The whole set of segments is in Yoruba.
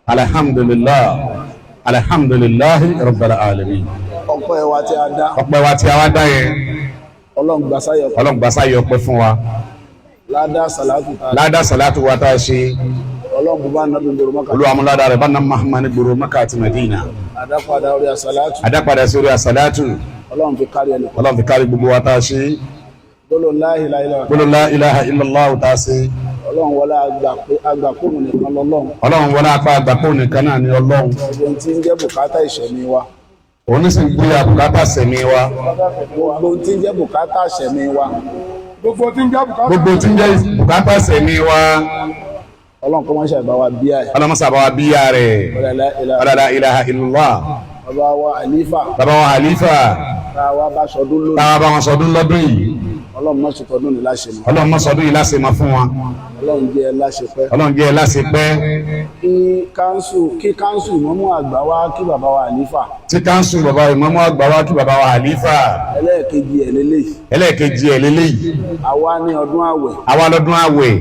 Alhamdulillah, alhamdulillahi rabbil alamin. Ọpẹ́ wa tí a dá, Ọpẹ́ wa tí a wá dá yẹn, Ọlọ́run gbà sáyẹ̀. Ọlọ́run gbà sáyé ọpẹ́ fún wa. Ládá sàlátù tá a Ládá sàlátù wa tá a ṣe, Ọlọ́run bó bá nàbí gbòòrò Mọ́kà. Olúwa mú ládàá rẹ̀ bá ná Muhammad ní gbòòrò Maka àti Madina. Àdápadà orí àsàlátù. Adápadà sórí àsàlátù. Ọlọ́run fi kárí ẹnì. Ọlọ́run fi kárí gbogbo wa tá a ṣe. Gbólóhùn la ilaha illallah. Gbólóhùn la ilaha illallah tá a ṣe. Ọlọ́run wọlé àgbà pé àgbà kóhùn nìkan lọ́lọ́run. Ọlọ́run wọlé apá àgbàpọ̀ nìkan náà ní Ọlọ́run. Gbogbo ohun tí ń jẹ́ bùkátà ìṣẹ̀mí wa. Òun ní sì ń gbé àbùkátà sẹ̀mí wa. Gbogbo ohun tí ń jẹ́ bùkátà ìṣẹ̀mí wa. Gbogbo tí ń jẹ́ bùkátà. Gbogbo tí ń jẹ́ bùkátà sẹ̀mí wa. Ọlọ́run kọ́ mọ́ṣẹ́ bá wa bíyà ẹ̀. Ọlọ́mọsà bá wa bíyà rẹ̀. La ilaha. La ilaha illallah. Bàbá wa àlífà. Bàbá wa Halifa. Tá a wá bá sọdún lónìí. Táwa bá wọn sọdún lọ́dún yìí. Ọlọ́run má ṣe tọdún ní láṣẹ mọ́. Ọlọ́run má sọdún yìí láṣẹ mọ́ fún wọn. Ọlọ́run jẹ́ láṣẹ pẹ́. Ọlọ́run jẹ́ láṣẹ pẹ́. Kí káńsù ìmọ̀mú àgbà wá kí bàbá wa àlífà. Tí káńsù bàbá ìmọ̀mú àgbà wá kí bàbá wa Halifa. Ẹlẹ́ẹ̀kejì ẹ̀ lélẹ́yìí. Ẹlẹ́ẹ̀kejì ẹ̀ lélẹ́yìí. Àwa ní ọdún àwẹ̀. Àwa lọ́dún àwẹ̀.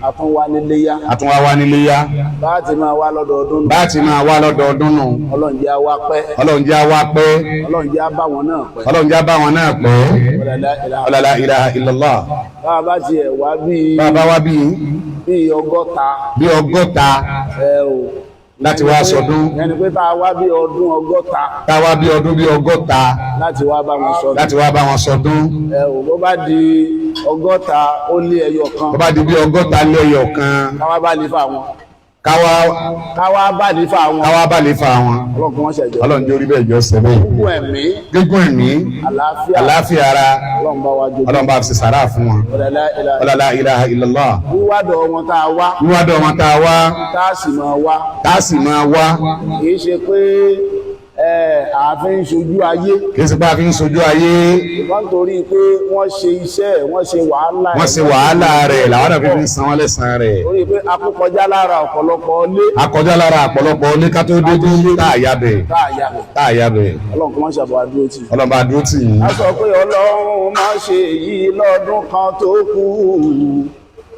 A tún wá níléyá. Àtúnwá wá níléyá. Bá a ti máa wá lọ́dọọdún nù. Bá a ti máa wá lọ́dọọdún nù. Ọlọ́run jẹ́ wá pẹ́. Ọlọ́run jẹ́ wá pẹ́. Ọlọ́run jẹ́ bá wọn náà pẹ́. Ọlọ́run jẹ́ bá wọn náà pẹ́. La ilaha. La ilaha illallah. Bá a bá tiẹ̀ wá bíi Bàbá wa bíi bíi 60. Bíi 60. Ẹ o. Láti wá sọdún. Ẹni pé tá a wá bíi ọdún 60. Tá a wá bíi ọdún bíi 60. Láti wá bá wọn sọdún. Láti wá bá wọn sọdún. Ẹ o, bó bá di 160. Bó bá di bíi 160. Káwá bá lè fà wọn. Káwá. Káwá bá lè fà wọn. Káwá bá lè fa wọn. Ọlọ́run kí wọ́n ṣẹ̀jọ́. Ọlọ́run jẹ́ orí bẹ́ẹ̀ jọ sẹ́bẹ̀. Gígùn ẹ̀mí. Gígùn ẹ̀mí. Àlàáfíà. Àlàáfíà ara. Ọlọ́run bá wa jogún. Ọlọ́run bá fi sàrà fún wọn. La ilaha. La ilaha illallah. Wíwádọ̀ wọn tá a wá. Wíwádọ̀ wọn tá a wá. Tá a sì máa wá. Tá a sì máa wá. Kì í ṣe pé ààfin ń ṣojú ayé. Kì í ṣe pé a fi ń sojú ayé. Wọ́n torí pé wọ́n ṣe iṣẹ́ ẹ̀, wọ́n ṣe wàhálà ẹ̀. Wọ́n ṣe wàhálà rẹ̀ làwọn náà fi ń san wọ́n lẹ́san rẹ̀. Torí pé akókọjá lára ọ̀pọ̀lọpọ̀ ilé. Akọjá lára ọ̀pọ̀lọpọ̀ ilé ká tó débí tá a yá bẹ̀. Tá a yá bẹ̀. Tá a yá bẹ̀. Ọlọ́run kó má ṣàbọ̀ àdúró tì. Ọlọ́run bá dúró tì yín. A sọ pé Ọlọ́run má ṣe èyí lọ́dún kan tó kù.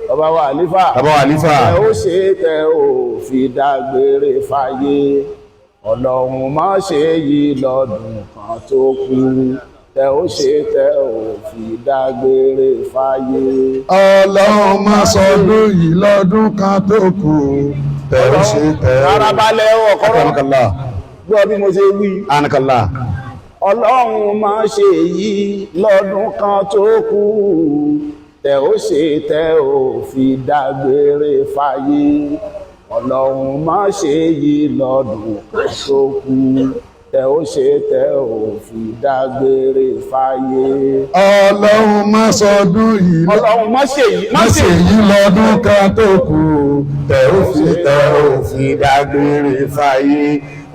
Bàbá wa Àlífà. Bàbá wa Àlífà. Ẹ ó ṣe tẹ ò fi dágbére fáyé. Ọlọ́run má ṣe èyí lọ́dún kan tó kù. Tẹ ó ṣe tẹ ò fi dágbére fáyé. Ọlọ́run má sọdún yìí lọ́dún kan tó kù. Tẹ ó ṣe tẹ ó. Rárá balẹ̀ ọ̀kọ́rọ̀. Anakallah. Gbọ́ bí mo ṣe wí. Anakallah. Ọlọ́run má ṣe èyí lọ́dún kan tó kù. Tẹ ó ṣe tẹ ò fi dágbére fáyé. Ọlọ́run má ṣe èyí lọ́dún kan tó kù. Tẹ ó ṣe tẹ ò fi dágbére fáyé. Ọlọ́run má sọdún yìí Ọlọ́run má ṣe èyí. Má ṣe yìí lọ́dún kan tó kù. Tẹ ó fi tẹ ó fi dágbére fáyé.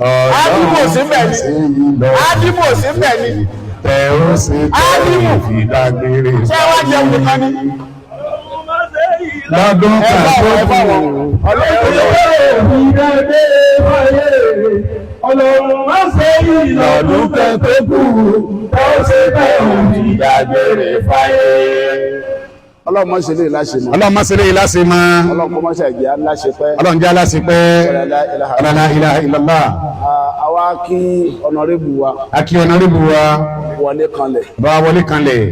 Ọlọ́run Ádìbò síbẹ̀ má ni. ṣe yìí lọ́dún. Ádìbò síbẹ̀ ni. Tẹ ó ṣe tẹ Ádìbò. ó fi dágbére Ṣé wá jẹun nìkan ni? Lọ́dún Ẹ kan bá tó wọn, ẹ bá kù. wọn. Ọlọ́run Ọlọ́run má ṣe yìí Lọ́dún kan tó kù. Tẹ ó ṣe tẹ ó fi dágbére fáyé. Ọlọ́run má ṣe lè láṣẹ mọ́. Ọlọ́run má ṣe lè láṣẹ mọ́. Ọlọ́run kó má ṣe jẹ́ aláṣẹ pẹ́. Ọlọ́run jẹ́ aláṣẹ pẹ́. La La ilaha illallah. Àwa kí ọ̀nàrẹ́bù wa. Akí ọ̀nàrẹ́bù wa. Wọlé kanlẹ̀. Bá wọlé kanlẹ̀.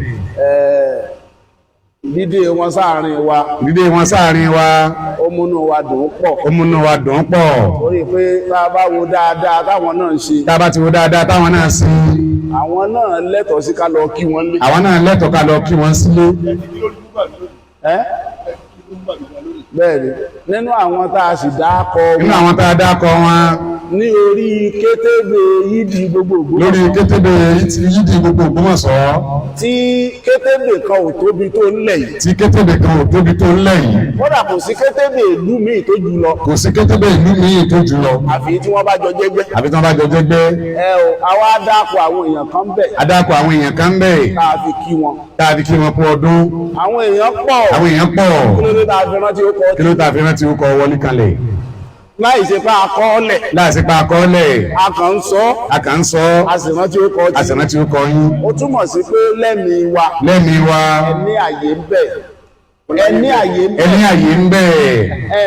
Dídé wọn sáàrin wa. Dídé wọn sáàrin wa. Ó múnú wa dùn pọ̀. Ó múnú wa dùn pọ̀. Torí pé tá a bá wo dáadáa táwọn náà ń ṣe. Tá a bá ti wo dáadáa táwọn náà ṣe. Àwọn náà lẹ́tọ̀ọ́ sí ká lọ kí wọ́n lé. Àwọn náà lẹ́tọ̀ọ́ ká lọ kí wọ́n sílé. Bẹ́ẹ̀ni, nínú àwọn tá a sì dákọ wọn. Nínú àwọn tá a dákọ wọn. Ní orí kétébé yídi gbogbo Ògbómọ̀ṣọ́. Lórí kétébé yídi gbogbo Ògbómọ̀ṣọ́. Tí kétébé kan ò tóbi tó ńlẹ̀ yìí. Tí kétébé kan ò tóbi tó ńlẹ̀ yìí. Kódà kò sí kétébé ìlú míì tó jù lọ. Kò sí kétébé ìlú míì tó jù lọ. Àfi tí wọ́n bá jọ jẹ́gbẹ́. Àfi tí wọ́n bá jọ jẹ́gbẹ́. Ẹ o, àwa dákọ àwọn èèyàn kan bẹ̀. A dákọ àwọn èèyàn kan bẹ̀. Tá a fi kí wọn. Tá a fi kí wọn kú ọdún. Àwọn èèyàn pọ̀. Àwọn èèyàn pọ̀. Kí ló dé tá a fi rántí ó kọ? Kí ló tá a fi rántí ó kọ wọlé kanlẹ̀? Láì ṣe pé a kọ́ ọ́lẹ̀. Láì ṣe pé a kọ́ ọ́lẹ̀. A kàn ń sọ. A kàn ń sọ. A sì rántí ó kọ. A sì rántí ó kọ yín. Ó túmọ̀ sí pé lẹ́mìí wa. Lẹ́mìí wa. Ẹ ní àyè ń bẹ̀. Ẹ ní àyè ń bẹ̀. Ẹ ní àyè ń bẹ̀. Ẹ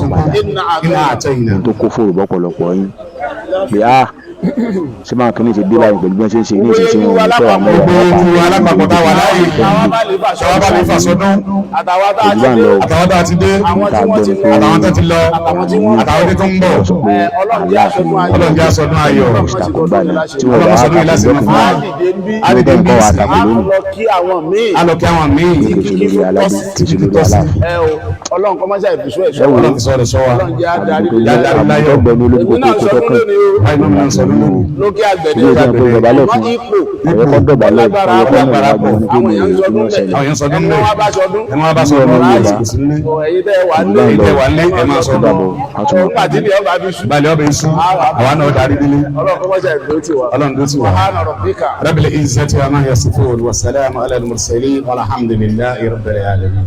padà. Iná àtẹ̀yìnà. Tó kó fòrò bọ́pọ̀lọpọ̀ yín pé a Ṣé máa kí ní ti dé báyìí pẹ̀lú bí wọ́n ṣe ń ṣe ní ìṣiṣẹ́ wọn ní fẹ́ àwọn Gbogbo ọmọ alápapọ̀ tá a wà láàyè, Àwọn bá lè fà táwa bá lè fà sọdún, àtàwọn tá a Kò ti jù bá ń dé, lọ o. àtàwọn tá a ti dé, àwọn tí wọ́n ti lọ, àtàwọn tó ti lọ, àtàwọn tí wọ́n àtàwọn tó ń bọ̀. Sọ pé Ẹ, Ọlọ́run jẹ́ aṣọdún ayọ̀. Ọlọ́run jẹ́ aṣọdún ayọ̀. Òṣìṣàkó gbà ní tí wọ́n bá Ọlọ́run sọdún yìí kàkó láti mọ̀ lọ́kùnrin fún wa. Á dìde ń bí, Á dìde ń bí kọ́ wa sí. tàbí á lónìí lọ kí àwọn míì. Á lọ kí àwọn míì. kì í ṣe lórí aládé, kì í ṣe lórí aláàfin. Ẹ o, Ọlọ́run kọ́ mọ́ṣá ìfisú ẹ̀ṣọ́ Ẹ wò ó. Ọlọ́run fi sọ rẹ̀ sọ wa. Ọlọ́run jẹ́ adarí Àbùkù Yá dárí láyọ̀. àbùkù gbẹnu olójú Èmi náà kókó sọdún kọ́kàn. lónìí o, Báyìí ló ń sọdún lónìí. lókè àgbẹ̀dẹ. Ilé ìjọba pé dọ̀bálẹ̀ Wọ́n fún ipò ọ̀yẹ́ kọ́ dọ̀bálẹ̀, lágbára ọ̀yẹ́ kọ́ lágbára náà pọ̀. wà ní àwọn kí èèyàn ń ni sọdún ìlú bẹ̀. Àwọn èèyàn sọdún Ẹni bẹ̀. wọ́n bá sọdún. Ẹni wọ́n bá sọdún Ọmọ Yorùbá. kò sí nílé. Ọ̀, ẹ̀yin tẹ́ wà nílé. Ẹ̀yin tẹ́ wà nílé, ẹ máa sọdún. Dàbọ̀, a tún máa Nígbà tí ilé ọba fi ṣú. Balẹ̀ ọbẹ̀ iṣu, àwa náà darí délé. Ọlọ́run kọ́ mọ́ṣá ìdúró tì wá. Ọlọ́run tó ti wà. Subhana rabbika. رب العزة عما يصفون والسلام على المرسلين والحمد لله رب العالمين.